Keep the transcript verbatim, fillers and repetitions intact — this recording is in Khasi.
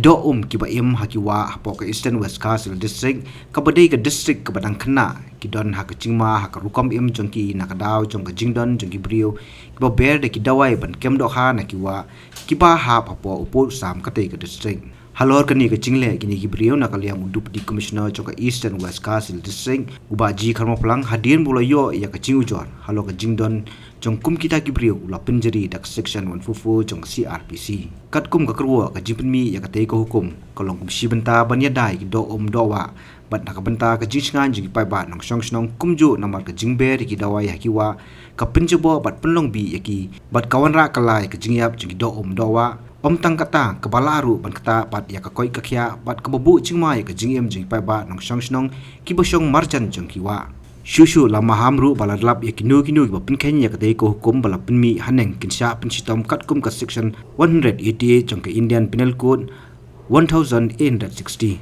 doh um kiba im ha ki wah hapoh ka Eastern West Khasi Hills District, kaba dei ka district kaba dang khynnah, ki don ha ka jingma ha ka rukom im jong ki na ka daw jong ka jingdon jong ki briew kiba ber da ki dawai ban kem dohkha na ki wah kiba hap hapoh u pud u sam katei ka district. Halor kane ka jingleh, kine ki briew na ka liang u Deputy Commissioner jong ka Eastern West Khasi Hills District, u Bah G Kharmawphlang, hadien ba u la ïoh ïa ka jingujor halor ka jingdon jong kum kita ki briew, u la pynjari da ka Section one four four jong ka C R P C. Katkum ka kyrwoh, ka jingpynmih ïa katei ka hukum ka long kum shi bynta ban ïada ïa ki doh um doh wah, bad na ka bynta ka jingshngaiñ jong ki paidbah nongshong shnong, kumjuh namar ka jingber ïa ki dawai ha ki wah ka pynjaboh bad pynlong bih ïa ki, bad ka wanrah kylla ïa ka jingïap jong ki doh um doh wah. Ym tang katta, kaba lah ruh ban ktah pat ïa ka koit ka khiah bad kaba buh jingma ïa ka jingim jong ki paidbah nongshong shnong kiba shong marjan jong ki wah. Shuh shuh la maham ruh ba la lap ïa kino kino kiba pynkheiñ ïa katei ka hukum ba la pynmih haneng kin shah pynshitom katkum ka Section one hundred eighty-eight jong ka Indian Penal Code, one thousand eight hundred sixty.